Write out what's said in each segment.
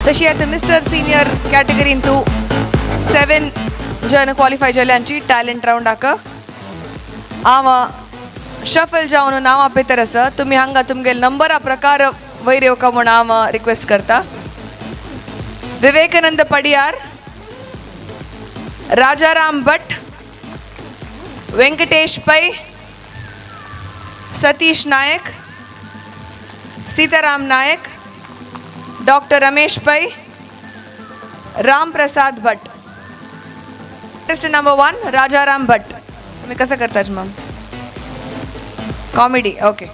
तशी आतां mister senior कॅटेगरीन तूं 7 जण क्वॉलिफाय जाल्यांची टॅलेंट रावंडाक हांव शफल जावन नांवां भितर आसा. तुमी हांगा तुमगे नंबरा प्रकार वयर येवका म्हूण हांव रिक्वेस्ट करता. विवेकानंद पडियार, राजाराम भट, वेंकटेश पै, सतीश नायक, सीताराम नायक, डॉक्टर रमेश पै, राम प्रसाद भट. टेस्ट नंबर 1 राजाराम भट. तुम्ही कसं करताच मग? Comedy. Okay.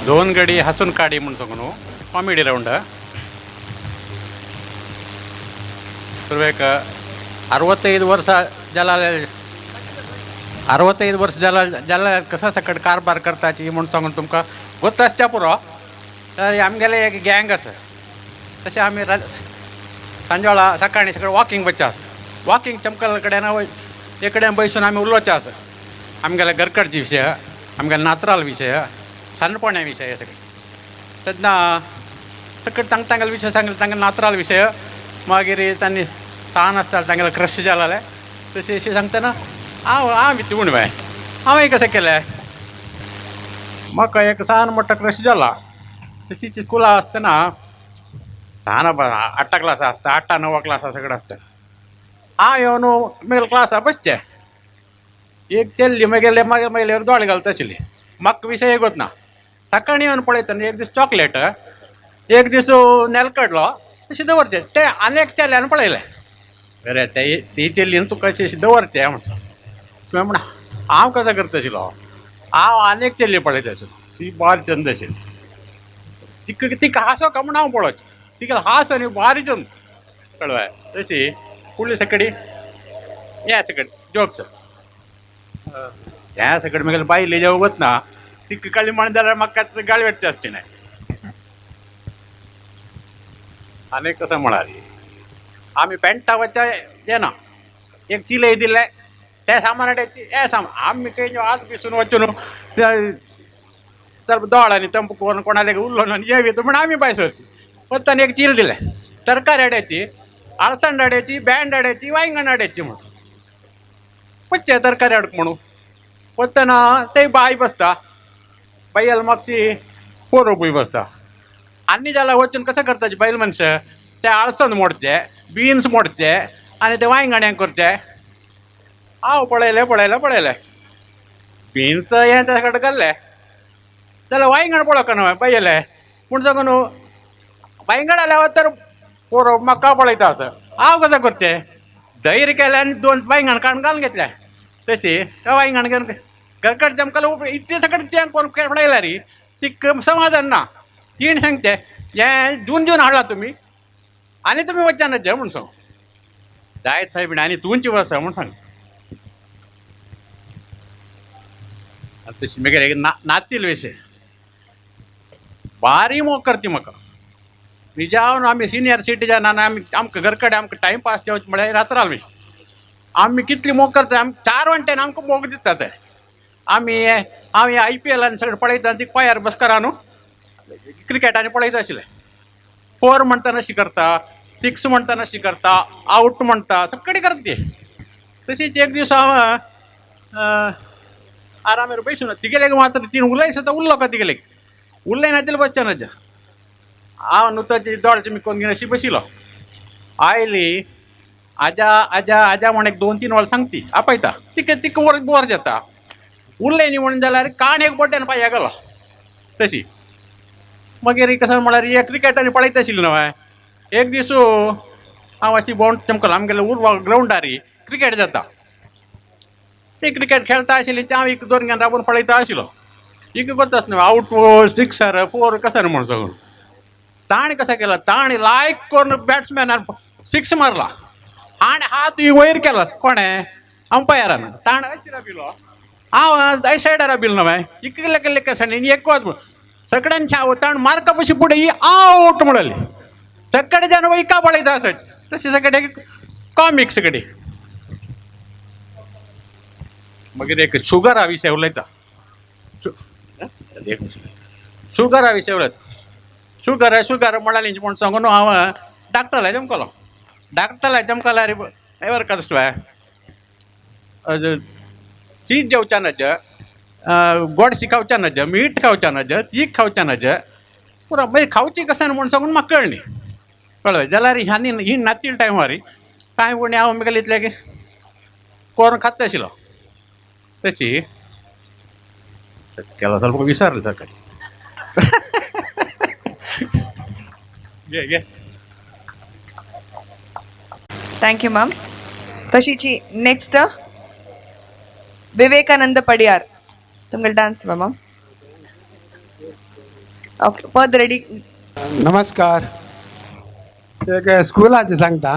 दोन गडी हसून काडी म्हूण सांगू न्हू कॉमेडी रावंड. सुरवेक 65 वर्सां जाला, 65 वर्स जाला जाल्यार कसा सकट कारबार करताची म्हूण सांगून तुमकां गोत आसच्या पुरो. तर आमगेले एक गँग आसा. तशें आमी सांजवेळा सकाळीं सगळें वॉकिंग वचचें आसा. वॉकिंग चमकल कडेन एक कडेन बसून आमी उलोवचें आसा. आमगेले घरकडचे विशय, आमगेले नातराल विशय, सानपण्या विशय हे सगळे. तेन्ना सकट तांकां तांगेले विशय सांगले, तांगेले नातराल विशय, मागीर तांणी सान आसताले तांगेले क्रश जालेले तशें अशें सांगतना हांव हांव तिवूण बाय हांवें कशें केलें, म्हाका एक सान मोठो क्रश जाला. तशीच स्कुला आसतना सान आठा क्लासा आसता, आठा णवा क्लासा सगळें आसता. हांव येवन म्हगेल्या क्लासा बसचें. एक चल्ली म्हगेले मागीर म्हगेल्यार दोळे घालता आशिल्ली. म्हाका विशय गोत ना. सकाळीं येवन पळयतना एक दीस चॉकलेट, एक दीस नेल काडलो तशें दवरचें. तें आनी एक चल्यान पळयलें, बरें ते ती चेडलीन तुका अशें दवरचें म्हण सांग. तुवें म्हण हांव कसो करता आशिल्लो, हांव आनी एक चेडली पळयता आशिल्लो, ती बारी चंद आशिल्ली. तिका तिका हांसो का म्हूण हांव पळोवचें, तिका हांस आनी बारी चंद कळ्ळें. तशी फुडली सकाळी हे सकाळी जोक्स ह्या सकाळी मागीर बायले जेवण वतना तिका कळ्ळी म्हण जाल्यार म्हाका गाळी भेटची आसची न्हय. आनी कसं म्हणाली आमी पेंटा वचच्या येना एक चिलय दिले ते सामान हाडायचे हे सामान आमी खंय आज बिसून वचून चल दोळ आनी तंप करून कोणाले उरलो न्हू आनी येवी म्हण आमी भायर सरची. वतना एक चील दिले, तरकारी हाडायची, आळसाण हाडायची, बँड हाडायची, वांयगण हाडायची म्हणून वचचे तरकारी हाडूंक म्हणून वतना ते बाय बसता, बायल मागची पोरोबूय बसता. आनी जाल्यार वचून कसं करताची बायल मनशां ते आळसण मोडचे, बिन्स मोडचे आनी ते वांयगण्यांक करचे. हांव पळयलें पळयलें पळयलें बिन्स हें त्या कडेन घाल्लें जाल्यार वांयगण पळोवंक न्हय बायले पूण सांगू न्हू वांयगण आल्यार तर पोरो म्हाका पळयता आसा. हांव कसं करचें, धैर्य केलें आनी दोन वांयगण काडून घालून घेतलें. तशी त्या वांयगण घेवन घरकडे चमकल इतलें सगळें चेंग करून पळयल्यार तिका समाधान ना. तिणें सांगचें हें जून जून हाडला तुमी आनी तुमी वचना जे म्हूण सांग. जायत सायबीण आनी तुमची वसा म्हूण सांग. आनी तशी मागीर एक नातील विशय बारी मोग करती म्हाका. निजावन आमी सिनियर सिटीजन आनी आमी आमकां घर कडेन आमकां टायम पास जावचें म्हळ्यार रातराल आमी आमी कितली मोग करता, आमी 4 वण्ट्यान आमकां मोग दिता ते. आमी हांव IPL सगळें पळयता ती पांयार बसकारा न्हू क्रिकेटांनी पळयता आशिल्लें. 4 म्हणटाना अशी करता, 6 म्हणटाना अशी करता, आवट म्हणटा, सगळी करता ती. तशीच एक दीस हांव आरामेर बैसून तिगेले मात्र तीन उलय सुद्दां उरलो का तिगेले उलय ना तिले बसचे ना. हांव न्हू ताचे दोळ्याचे मिकोन घेवन अशी बशिल्लो. आयली आजा आजा आजा म्हण एक 2-3 वेळा सांगती आपयता तिका तिका वर बोर जाता. उरलें न्ही म्हणून जाल्यार कान एक बोट्यान पांया गेलो. तशी मागीर कसो म्हळ्यार हे क्रिकेटांनी पळयता आशिल्लें न्हय. एक दीस हांव अशी भोंवन चमकलो आमगेले उर्वा ग्रावंडार क्रिकेट जाता. ते क्रिकेट खेळटा आशिल्ली ते हांव एक दोन घेवन राबून पळयता आशिल्लो. एक गोत आसना आवट सिक्सर 4 कसं म्हणून सगळं ताणें कसं केलं, ताणें लायक करून बॅट्समॅनान 6 मारला आनी हात वयर केला कोणें अंपायरान. ताणें अशी राबिलो, हांव सायडार राबिलो न्हय इतले केल्ले कशें एक सगळ्यांनी ताणें मारका पशी फुडें ही आवट म्हणली. सगळे जाण इका पळयता आसत तशें सगळे कॉमीक सगळे. मागीर एक शुगरा विशय उलयता. एक शुगरा विशय उलयता. शुगर शुगर म्हणाली म्हूण सांगून हांव डॉक्टराला जमकलो. डॉक्टराला जमकल्यार वर कसं शीत जेवच्या नज, गोडशी खावच्या नज, मीठ खावच्या नज, तीख खावच्या नज, पुरो मागीर खावची कशें म्हूण सांगून म्हाका कळ्ळी. कळ्ळें जाल्यार ह्यानी ही नातील टायमार कांय कोणी हांव मुगेलें इतलें की करून खाता आशिल्लो तेची केला ಸ್ವಲ್ಪ विसरलो सकाळी. घे घे. Thank you ma'am. तशीची next Vivekananda Padiyar तुमगे डान्स मॅम. ओके पद रेडी. नमस्कार. एक स्कुलाचें सांगता,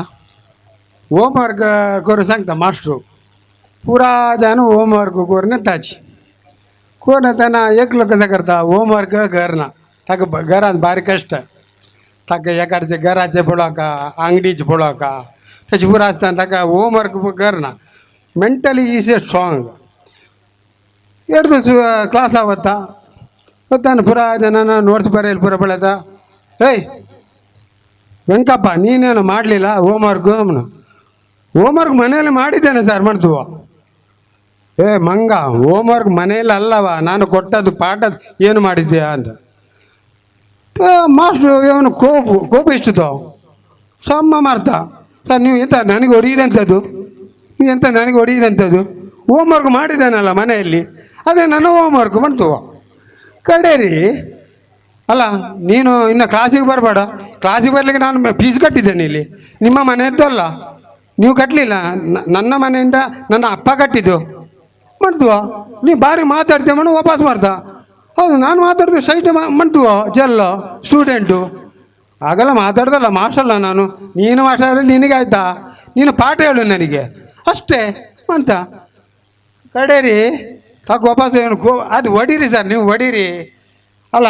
होमवर्क करूं सांगता मास्टरू. पुरा जाण होमवर्क करून येताची. कोण येताना एकलो कसो करता होमवर्क करना. ताका घरान बारीक कश्ट, ताका एकाचे घराचें पळोवका, आंगडीचें पळोवका, तशें पुरो आसतना ताका होमवर्क करना. Mentally is a strong. ಎರಡು ದಿವಸ ಕ್ಲಾಸ್ ಆವತ್ತಾ ಗೊತ್ತಾನು ಪುರಾ ಜನ ನೋಟ್ಸ್ ಬರೆಯಲು ಪೂರ ಪಳತ. ಏಯ್ ವೆಂಕಪ್ಪ, ನೀನೇನು ಮಾಡಲಿಲ್ಲ ಹೋಮ್ವರ್ಕು? ಅವನು ಹೋಮ್ವರ್ಕ್ ಮನೆಯಲ್ಲಿ ಮಾಡಿದ್ದೇನೆ ಸರ್ ಮಾಡ್ತುವ. ಏ ಮಂಗ, ಹೋಮ್ವರ್ಕ್ ಮನೆಯಲ್ಲಿ ಅಲ್ಲವ, ನಾನು ಕೊಟ್ಟದ್ದು ಪಾಠ ಏನು ಮಾಡಿದ್ದೀಯಾ ಅಂತ. ಮಾಸ್ಟ್ರು ಇವನು ಕೋಪ ಕೋಪ ಇಷ್ಟುತ್ತೋ ಸಮ್ಮ ಮಾಡ್ತಾ. ಸರ್ ನೀವು ಎಂತ ನನಗೆ ಹೊಡೆಯುದಂಥದ್ದು, ನೀವು ಎಂತ ನನಗೆ ಹೊಡೆಯುದಂಥದ್ದು? ಹೋಮ್ವರ್ಕ್ ಮಾಡಿದ್ದಾನಲ್ಲ ಮನೆಯಲ್ಲಿ, ಅದೇ ನನ್ನ ಹೋಮ್ವರ್ಕ್ ಮಾಡ್ತುವ. ಕಡೇರಿ ಅಲ್ಲ, ನೀನು ಇನ್ನು ಕ್ಲಾಸಿಗೆ ಬರಬೇಡ. ಕ್ಲಾಸಿಗೆ ಬರಲಿಕ್ಕೆ ನಾನು ಫೀಸ್ ಕಟ್ಟಿದ್ದೇನೆ ಇಲ್ಲಿ, ನಿಮ್ಮ ಮನೆಯದ್ದು ಅಲ್ಲ, ನೀವು ಕಟ್ಟಲಿಲ್ಲ, ನನ್ನ ಮನೆಯಿಂದ ನನ್ನ ಅಪ್ಪ ಕಟ್ಟಿದ್ದು ಮಾಡ್ತುವ. ನೀ ಬಾರಿ ಮಾತಾಡ್ತೀಯ ಮಣ್ಣು ವಾಪಸ್ ಮಾಡ್ತಾ. ಹೌದು, ನಾನು ಮಾತಾಡೋದು ಸೈಟ್ ಮಾಡ್ತುವ ಜೆಲ್ಲೋ ಸ್ಟೂಡೆಂಟು ಹಾಗೆಲ್ಲ ಮಾತಾಡ್ದಲ್ಲ ಮಾಸ್ಟಲ್ಲ ನಾನು. ನೀನು ಮಾತಾಡಿದ್ರೆ ನಿನಗೆ ಆಯಿತಾ? ನೀನು ಪಾಠ ಹೇಳು ನನಗೆ ಅಷ್ಟೇ ಮಾಡ್ತಾ. ಕಡೇರಿ ತಾಕು ವಾಪಸ್ ಏನು ಕೋ ಅದು ಹೊಡೀರಿ ಸರ್, ನೀವು ಹೊಡೀರಿ. ಅಲ್ಲ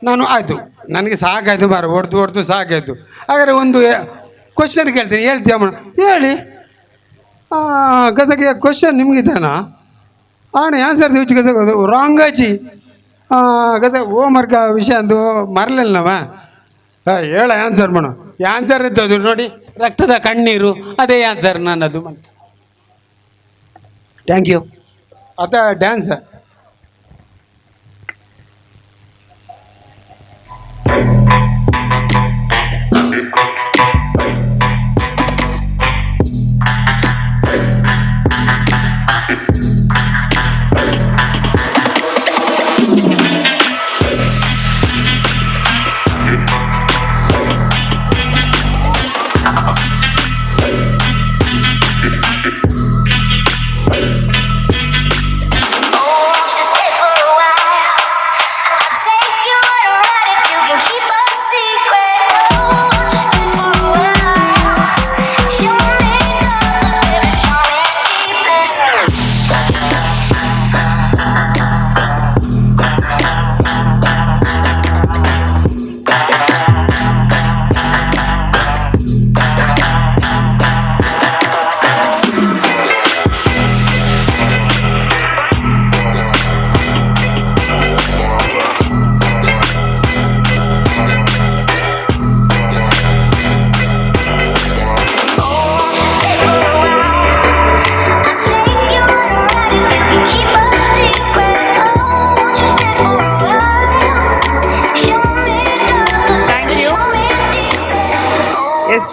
ನಾನು ಆಯಿತು, ನನಗೆ ಸಾಕಾಯಿತು ಬಾರ, ಹೊಡೆದು ಹೊಡೆದು ಸಾಕಾಯಿತು. ಹಾಗಾದರೆ ಒಂದು ಕ್ವಶನ್ ಕೇಳ್ತೀನಿ, ಹೇಳ್ತೀಯ ಅಮ್ಮ? ಹೇಳಿ. ಕಸಕ್ಕೆ ಕ್ವಶನ್ ನಿಮಗಿದ್ದಾನ ಆಣೆ ಆನ್ಸರ್ ದಿವಸ ಕಸ ರಾಂಗ್ ಆಚಿ ಕಸ ಹೋಮ್ವರ್ಕ್ ವಿಷಯ ಅಂದು ಮರಲಿಲ್ಲ ನಾವ. ಹೇಳ ಆನ್ಸರ್ ಮಾಡು. ಆನ್ಸರ್ ಇದ್ದದು ನೋಡಿ, ರಕ್ತದ ಕಣ್ಣೀರು, ಅದೇ ಆನ್ಸರ್ ನನ್ನದು. Thank you. ಅದ ಡ್ಯಾನ್ಸ್.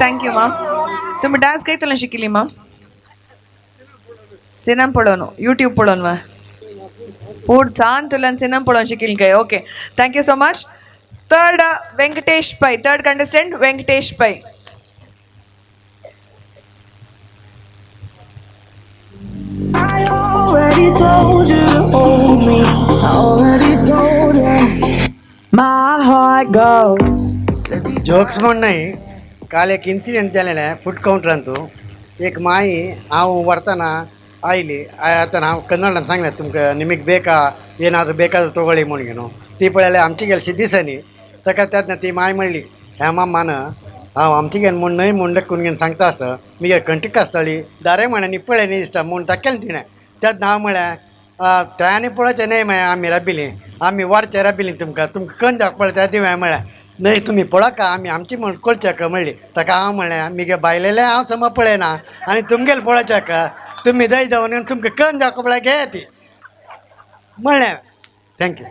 Thank you ma'am. तुम्ही डान्स खंय शिकिली मॅम? सिनम पळोवन, यूट्यूब पळोवन वा? पूण सान तुल्यान सिनम पळोवन शिकिल काय? Okay, thank you so much. Third Venkatesh Pai, third contestant Venkatesh Pai. I already told you to hold me. I already told you. My heart goes. Jokes म्हण नाही, काल एक इन्सिडंट जालेलें फूड कावंटरांतू. एक माई हांव व्हरतना आयली. आतां हांव कन्नडान सांगलें, तुमकां निमीक बेका ಏನಾದರೂ ಬೇಕಾದ್ರೆ ತೊಗೊಳ್ಳಿ म्हणून. ती पळयल्यार आमची गेली दिसनी ताका. तेन्ना ती माय म्हणली, ह्या मामान हांव आमची घेन म्हूण न्हय म्हूण देखून घेवन सांगता आसा, मुगे कंटिक आसताली दारे म्हण्यांनी पळयनी दिसता म्हूण दाखयलें तिणें. तेन्ना हांव म्हळ्यार त्याने पळोवचें न्हय मागीर आमी राबिलीं आमी वाडचे राबिलीं तुमकां तुमकां कन जावक पळयता ती म्हळ्यार न्हय तुमी पळोका आमी आमची म्हण करच्याक म्हणली ताका हांव म्हणलें मिगे बायलेलें हांव सम पळयना आनी तुमगेलें पळोवच्याक तुमी दय जावन तुमकां कन जावक पळय घेया ती म्हणलें. Thank you.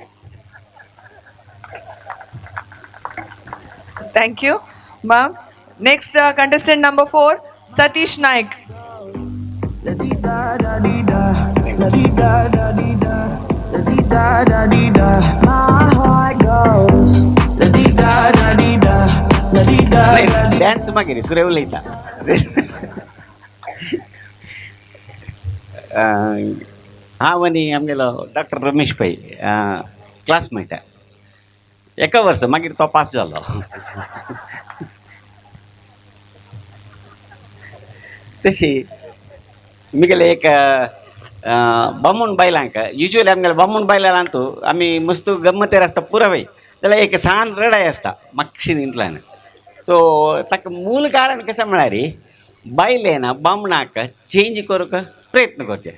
Thank you ma'am. Next contestant number 4, Satish Naik. Dance मागीर सुरे उलयता. हांव आनी आमगेलो डॉक्टर रमेश पै क्लासमेट. एका वर्स मागीर तो पास जालो. तशी मिगेले एक बामूण बायलांक युज्वली आमगेले बामूण बायलां तूं आमी मस्त गम्मतेर आसता पुराय जाल्यार एक सान रडाय आसता मातशी न्हिंतल्यान. सो ताका मूल कारण कशें म्हळ्यार बायलेन बामणाक चेंज करूंक प्रयत्न करचे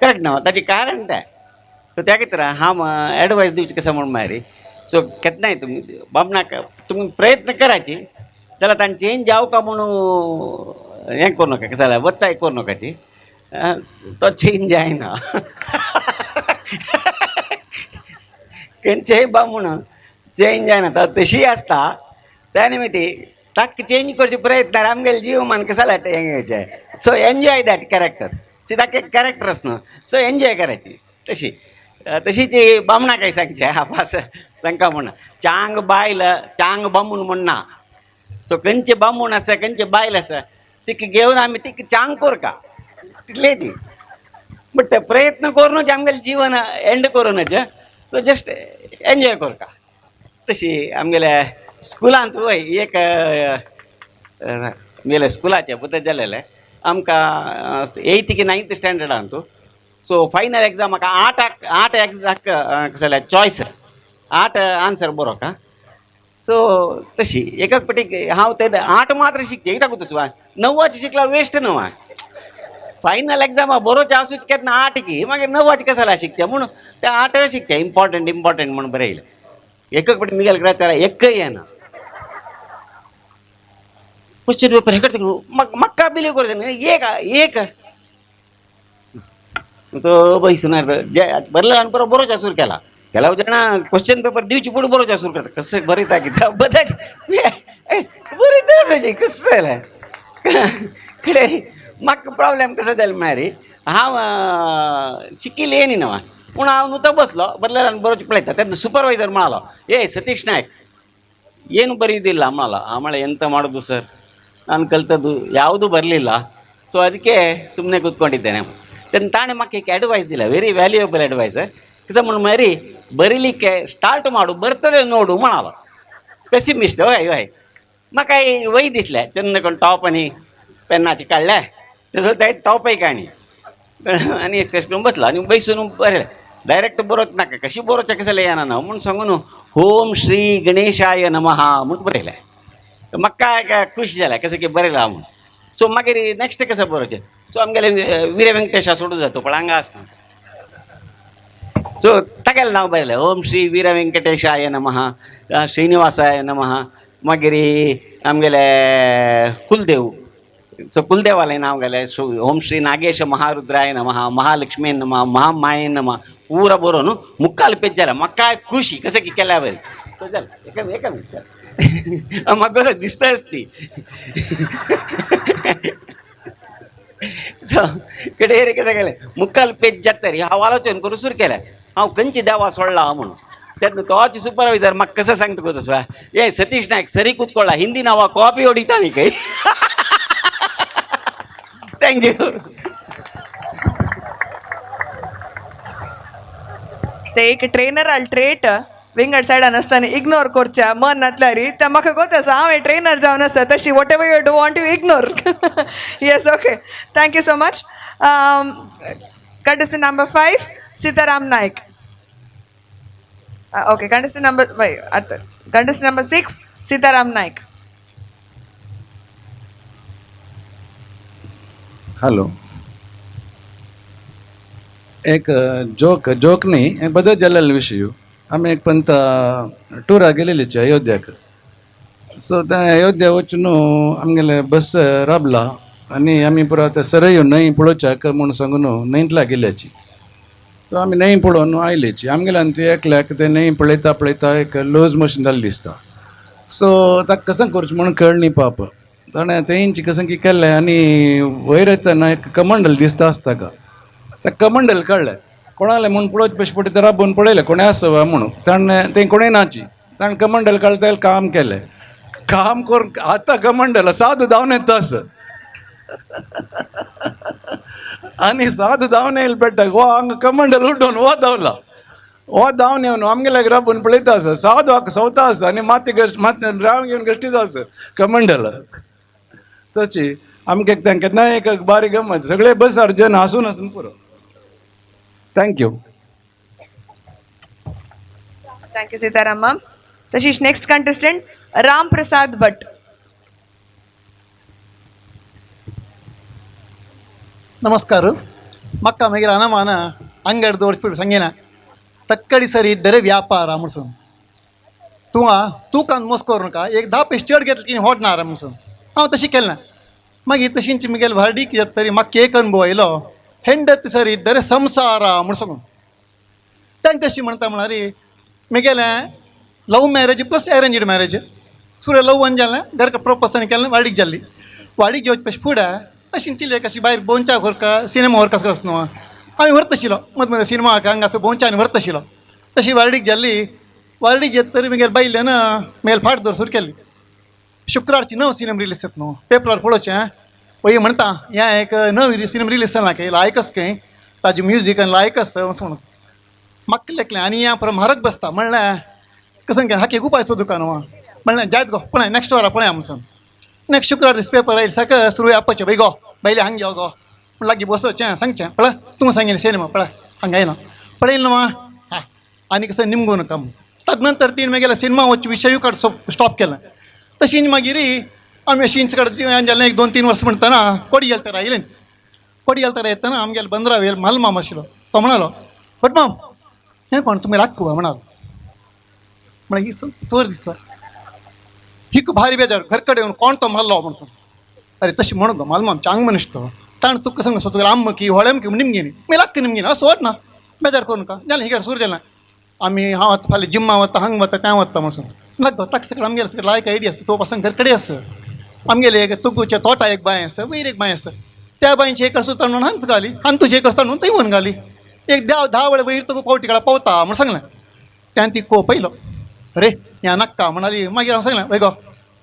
करेक्ट न्हू ताचें कारण तें. सो त्या खातीर हांव एडवायस दिवची कशें म्हूण म्हळ्यार सो केन्नाय तुमी बामणाक तुमी प्रयत्न करायची जाल्यार तांणी चेंज जावका म्हणून हें करूं नाका कशें जाल्यार वत्ताय करूं नाकाची तो चेंज जायना. खंयचेय बामूण चेंज जायना तो तशी आसता. त्या निमित्ती ताका चेंज करचे प्रयत्न आमगेले जीव मान कशें जाल्यार हें घेवचें. सो एन्जॉय that character सी ताका एक कॅरेक्टर आसना सो एन्जॉय करायची तशी तशी ती बामणां काय सांगचें आपास तांकां म्हण चांग बायल चांग बामूण म्हण ना. सो खंयचे बामूण आसा खंयचे बायल आसा तिका घेवन आमी तिका चांग करका तितले ती बट ते प्रयत्न करूनच आमगेलें जिवन एंड करूनच. सो जस्ट एन्जॉय करका. तशी आमगेल्या स्कुलांत वय एक आमगेल्या स्कुलाचें पुता जालेलें आमकां एयथ की नायन्थ स्टँडर्डान तूं. सो फायनल एग्जामाक आठ आठ एग्जाक कशें जाल्यार चॉयस 8 आन्सर बरोवंक. सो तशी एकक पटी हांव ते 8 मात्र शिकचे कित्याक तुसवा 9 शिकला वेस्ट न्हू. फायनल एग्जामा बरोवचें आसूच केन्ना 8 की मागीर 9 कशें जाल्यार शिकचें म्हूण ते 8 शिकचें इम्पॉर्टंट इम्पॉर्टंट म्हूण बरयलें. एकक पटी मिगेल ग्राचारा एकय येना क्वेश्चन पेपर हें करता म्हाका बिलीव करता न्ही एक एक तो बैसून बरले आनी बरो बरोवच्या सुरू केला केला जाणा क्वेश्चन पेपर दिवची पुढे बरोवच्या सुरू करता कसं बरयता कित्याक बदाच बरयता कसं जालें कडे म्हाका प्रॉब्लेम कसो जालो म्हळ्यार हांव शिकिल्लें येनी न्हू पूण हांव न्हू तो बसलो बरलें आनी बरोवचें पळयता तेन्ना सुपरवायजर म्हणालो ए ಸತೀಶ್ ನಾಯ್ಕ್ ಏನು ಬರೆಯುವುದಿಲ್ಲ म्हणाಲ. ಆಮೇಲೆ ಎಂತ ಮಾಡೋದು ಸರ್ ನಾನು ಕಲ್ತದ್ದು ಯಾವುದೂ ಬರಲಿಲ್ಲ ಸೊ ಅದಕ್ಕೆ ಸುಮ್ಮನೆ ಕೂತ್ಕೊಂಡಿದ್ದೇನೆ. ತಾನೇ ಮಕ್ಕಳಿಗೆ ಅಡ್ವೈಸ್ ದಿಲ್ಲ ವೆರಿ ವ್ಯಾಲ್ಯೂಯಬಲ್ ಅಡ್ವೈಸ್ ಕಿಸ ಮರಿ ಬರೀಲಿಕ್ಕೆ ಸ್ಟಾರ್ಟ್ ಮಾಡು ಬರ್ತದೆ ನೋಡು म्हणालो. पेसिमिस्ट हय हय म्हाका वय दिसलें चंद कोण टॉप आनी पेन्नाचे काडले तसो ते टॉपय काणी आनी कशें करून बसलो आनी बैसून बरें डायरेक्ट बरोवच नाका कशी बरोवचें कशें येना ना म्हूण सांगून ओम श्री गणेशाय नमः म्हूण बरयलें. म्हाका काय खूश जालें कसं की बरयलां म्हूण. सो मागीर नेक्स्ट कसं बरोवचें सो आमगेले वीर वेंकटेशा सोडून जातो पण हांगा आसना. सो तागेलें नांव बरयलें ओम श्री वीर वेंकटेशाय नमः श्रीनिवासाय नमः. मागीर आमगेले कुलदेव सो कुलदेवालें नांव घालें ओम श्री नागेश महारुद्राय नमः महालक्ष्मी नमः महामाये नमः पूरा बरोवन मुक्काल पेज जालें. म्हाका खुशी कसं की केल्या बरी सो जालें एका एका म्हाका कसं दिसताच ती. सो कडे कसं केलें मुक्काल पेज जाता रे हांव आलोचन करून सुरू केलें हांव खंयची देवा सोडला म्हणून. तेन्ना तोच सुपरवायजर म्हाका कसं सांगता गो तसो ए सतीश नायक सरी कुतकोळा हिंदी नांवा कॉपी ओडिता न्ही खंय. Thank you. ते एक ट्रेनर आल ट्रेट विंगड सायडान आसतना इग्नोर करच्या मन नातल्यार ते म्हाका गोत आसा हांव हे ट्रेनर जावन आसा तशी whatever you do want you ignore. Yes okay thank you so much. Contestant number 5 Sitaram Naik. Okay contestant number आतां contestant number 6 Sitaram Naik. Hello. एक जोक जोक न्ही, हें बदल जाल्लेलो विशय. आमी एक पंत टुरा गेलेलीचे अयोध्याक. सो ते अयोध्या वचून आमगेले बस राबला आनी आमी पुरो आतां सरयू न्हंय पळोवच्याक म्हूण सांगून न्हंयतला गेल्याची. सो आमी न्हंय पळोवन आयलेची. आमगेल्यान ती एकल्याक ते न्हंय पळयता पळयता एक लूज मोशन जाल्लें दिसता. सो ताका कसं करचें म्हणून कळ्ळें न्ही पाप. ताणें तेंची कसं की केलें आनी वयर येतना एक कमंडल दिसता आसता ताका, त्या कमंडल काडलें कोणालें म्हूण पळोवचे पयशे पडटा ते राबोवन पळयलें कोणें आसा वा म्हणून. ताणें तें कोणें नाची ताणें कमंडल काडलें, तें काम केलें. काम करून आतां कमंडल सादू धांवन येता आसा आनी सादू धांवन येयले पेट्टा हो हांगा कमंडल उडोवन हो धांवला. हो धांवन येवन आमगेल्या राबून पळयता आसा सादू हाका सवता आसा आनी माती घश्ट माती राव घेवन घश्टीत आसा कमंडल. तशी आमकां तांकां केन्नाय एक बारीक गमत सगळे बसार जन हांसून हांसून पुरो. Thank you. Thank you Sitaram ma'am. तशीच नेक्स्ट कंटेस्टंट राम प्रसाद भट. ನಮಸ್ಕಾರ. ಮಕ್ಕ ಮೇಗಿಲ ಅನುಮಾನ ಅಂಗಡಿ ದೋರ್ಪಿಡು ಸಂಗೇನ ತಕ್ಕಡಿ ಸರಿ ಇದ್ದರೆ ವ್ಯಾಪಾರ ಮುಡ್ಸೋನು तूं तूं कान मोस करू नका एक 10 पैसे चड घेतले की होडणार म्हणसून हांव तशी केलें ना. मागीर तशींच मुगेल व्हार्डी कित्याक तरी म्हाका एक अनुभव आयलो हेंडत सरी इद्दरे संसार म्हूण सांगून तांकां कशी म्हणटा म्हळ्यार मुगेलें love marriage plus arranged marriage. सुरें लव आनी जालें घरका प्रोपोज केलें वाडीक जाल्ली वाडीक जेवचे पयशे फुडें अशी तिले कशी भायर भोंवच्याक व्हरका सिनेमा व्हरका सगळो न्हू आमी व्हरताशिल्लो मद मदीं सिनेमा हांगा भोंवच्या आनी व्हरताशिल्लो. तशी वार्डीक जाल्ली वार्डीक येत तरी मुगेल बायल्यान मुगेल फाट धर सुरू केली. शुक्रारची नव सिनेमा रिलीज जाता न्हू पेपरार पळोवचें वय म्हणटा हें एक नवी सिनेमा रिलीज जाला खंय लायक आसा खंय ताजें म्युजीक आनी लायक आसा अशें म्हणून म्हाका लेखलें आनी हें पुरो म्हारग बसता म्हणलें कसं हाका एक उपाय सोदू का न्हू म्हणलें जायत गो पळय नॅक्स्ट वरा पळया म्हणून. नॅक्स्ट शुक्रार दीस पेपर आयले सारकें सुरू आपोवचें बाय गो बायले हांग यो गो म्हण लागीं बसोवचें सांगचें पळय तूं सांगिल्लें सिनेमा पळय हांगा येयला पळयलें न्हू हां आनी कसं निमगू नका म्हूण. तद नंतर तीन मागीर सिनेमा वचचे विशयूय काड स्टॉप केलें. तशीं मागीर आमी अशींच कडेन जालें एक 2-3 वर्सां म्हणटना कोडियल तर आयलें. कोडियल तर येतना आमगेले बंदरा वेल म्हाल माम आशिल्लो तो म्हणालो भट माम हें कोण तुमी राखू म्हणालो म्हळ्यार ही तोर दिसता हिक भारी बेजार घर कडेन येवन कोण तो मारलो म्हणून. अरे तशें म्हणू गो म्हाल माम चांग मनीस तो ताणें तुका सांग तुका आम्म की होळेम की निमगिनी मागीर लाक्क निमगिनी असो वट ना बेजार करूं नका जालें हिगर सुरू जालें आमी हांव आतां फाल्यां जिम्मा वता हांग वता थंय वता म्हणून लागो ताका सगळें आमगेलें सगळें लायक आयडिया आसा तो पासून घर कडेन आसा आमगेले एक तुगूच्या तोटा एक बांय आसा वयर एक बांय आसा त्या बांयचे एक आसू ताणून हांच घाली आनी तुजे एक आसता म्हणून थंय व्हरून घाली एक 10 वेळ वयर तुका पावटी काळा पावता म्हूण सांगलें. त्यान ती कोप येयलो अरे ह्या नाक्का म्हणाली मागीर हांव सांगलें वय गो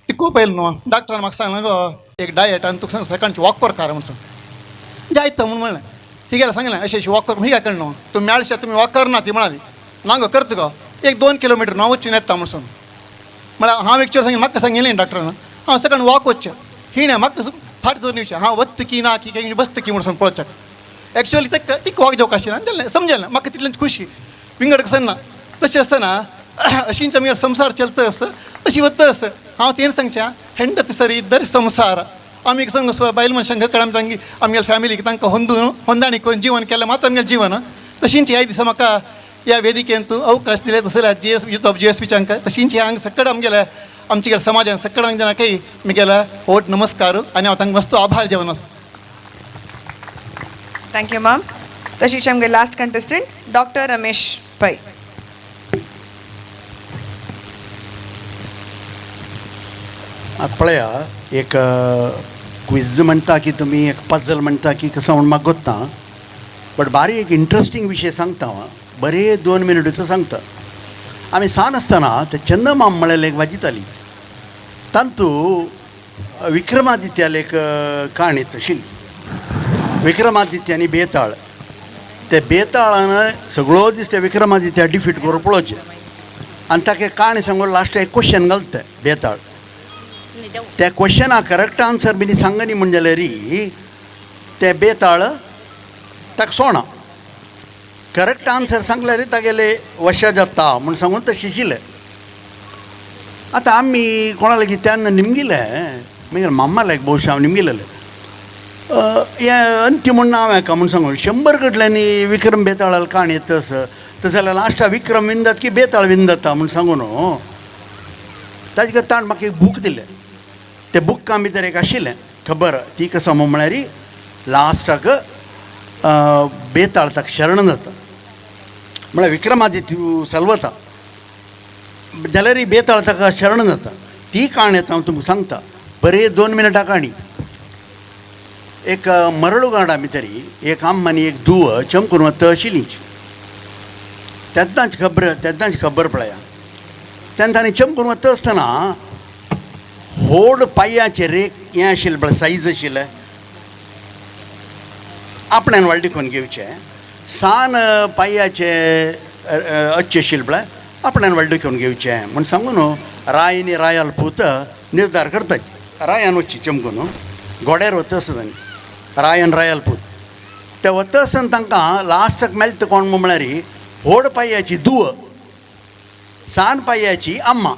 ती कोप येयलो न्हू डॉक्टरान म्हाका सांगलें गो एक डायट आनी तुका सांग सकाळची वॉक करकार म्हणून सांग जायत म्हणून म्हणलें. तिगेलें सांगलें अशें अशें वॉक कर ही काय न्हू तुमी मेळशे तुमी वॉक करना ती म्हणाली ना गो करता गो एक 2 किलोमिटर न्हू वचून येता म्हणून सांग म्हळ्यार हांव एक्चुअली सांगलें म्हाका सांगिल्लें डॉक्टरान हांव सकाळी वॉक वचचें हिणें म्हाका फाट धरून येवचें हांव वत की ना की काय बसत की म्हणून सांग पळोवच्याक एक्चुअली तेका ती वॉक जावंक आशिल्लें आनी जालें समजलें म्हाका तितलें खुशी विंगड कसं ना तशें आसतना अशींच आमगेलो संवसार चलता आसा अशी वता आसा हांव तें सांगचें हेंडत सरी दर संवसार आमी सांग बायल मनशां घर कडेन तांगी आमगेले फॅमिलीक तांकां होंदून होंदाणी करून जीवन केलें मात्र आमगेलें जीवन. तशींच ह्या दिसा म्हाका ह्या वेदिकेन तूं अवकाश दिले तसो जाल्यार G S youth of G S पीच्या तशींच हांगा सकड आमगेल्या आमचे गेल्या समाजान सकड जाणां काही म्हगेल्या होट नमस्कार आनी हांव तांकां मस्त आभार जेवन आसा. Thank you ma'am. तशीच आमगे last contestant doctor Ramesh Pai. आतां पळया एक क्विज म्हणटा की तुमी एक पजल म्हणटा की कसो म्हूण म्हाका गोत्ता बट बारीक एक इंट्रस्टींग विशय सांगता हांव बरे 2 मिनटीचो सांगता. आमी सान आसतना ते चंदमाम म्हळ्यार एक वाजयताली तांतू विक्रमादित्याले एक काणी आशिल्ली. विक्रमादित्य आनी बेताळ ते बेताळान सगळो दीस ते विक्रमादित्या डिफीट करून पळोवचें आनी ताका काणी सांगून लास्ट एक क्वेश्चन घालता बेताळ. त्या क्वेश्चनाक करेक्ट आन्सर बीन सांगनी म्हण जाल्यार ते बेताळ ताका सोणा करेक्ट आन्सर सांगल्यार तागेले वशा जाता म्हूण सांगून ते शिशिल्लें. आतां आमी कोणा लागीं तेन्ना निमगिलें मागीर माम्मा लायक भोवशा हांव निमगिलेलें हें अंत्य म्हूण नांव हेका म्हूण सांगू 100 कडल्यांनी विक्रम बेताळाल काणी येता तसं तशें जाल्यार लास्टाक विक्रम विंदात की बेताळ विंदता म्हूण सांगू न्हू. ताजे खातीर ताणें म्हाका एक बूक दिलें. ते बुका भितर एक आशिल्लें खबर ती कसो म्हळ्यार लास्टाक बेताळ ताका शरण जाता म्हळ्यार विक्रमादित्य सलवता जाल्यार बेताळ ताका शरण जाता. ती काणी आतां हांव तुमकां सांगता. बरे 2 मिनटां काणी. एक मरळूगाडा भितर एक आम्मा आनी एक धूव चमकून वता आशिल्लीच. तेन्नाच खबर पळया. तेन्ना तांणी चमकून वता आसतना व्हड पांयाचेर एक हें आशिल्लें पळय सायज आशिल्लें आपणान व्हडलें करून घेवचें सान पांयाचे अच्छे आशिल्लें पळय आपणान व्हडलें करून घेवचें म्हूण सांगू न्हू. राय आनी रायाल पूत निर्धार करतात. रायान वचची चमकून घोड्यार वता आसतना रायान रायाल पूत ते वता आसतना तांकां लास्टाक मेळटा कोण म्हळ्यार व्हड पांयाची धूव सान पांयाची अम्मा.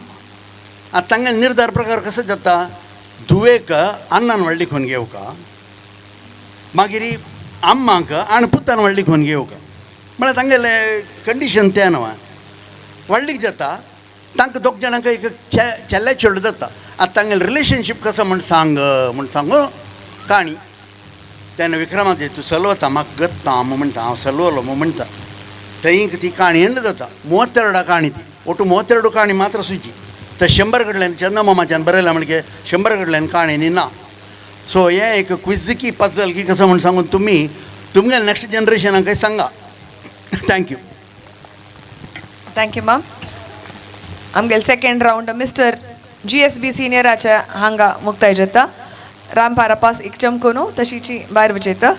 आतां तांगेलो निर्धार प्रकार कसो जाता धुवेक अन्नान व्हडली खून घेवका मागीर अम्माक आनी पुतान व्हडली खून घेवका म्हळ्यार तांगेलें कंडिशन तें न्हू. व्हडलीक जाता तांकां दोग जाणांक एक चेल्ले चेडूं जाता. आतां तांगेलें रिलेशनशीप कसो म्हूण सांग म्हूण सांगू काणी. तेन्ना विक्रमादित्य तूं सलवता म्हाका गत्ता म्हणटा हांव सलवलो म्हूण म्हणटा. थंय ती काणी एंड जाता. 32 काणी ती ಒಟ್ಟು 32 ಕಾಣಿ ಮಾತ್ರ ಸುಜಿ. तर 100 कडल्यान चंदमामाच्यान बरयलां म्हणजे 100 कडल्यान काणी ना. सो हें एक क्विज की पजल की कसं म्हूण सांगून तुमी तुमगे नेक्स्ट जनरेशनाक सांगा. Thank you. Thank you ma'am. आमगेले second round mister GSB सिनियराच्या हांगा मुक्ताय जाता. रामपारा पास एक चमकोनू तशीची भायर वचयता.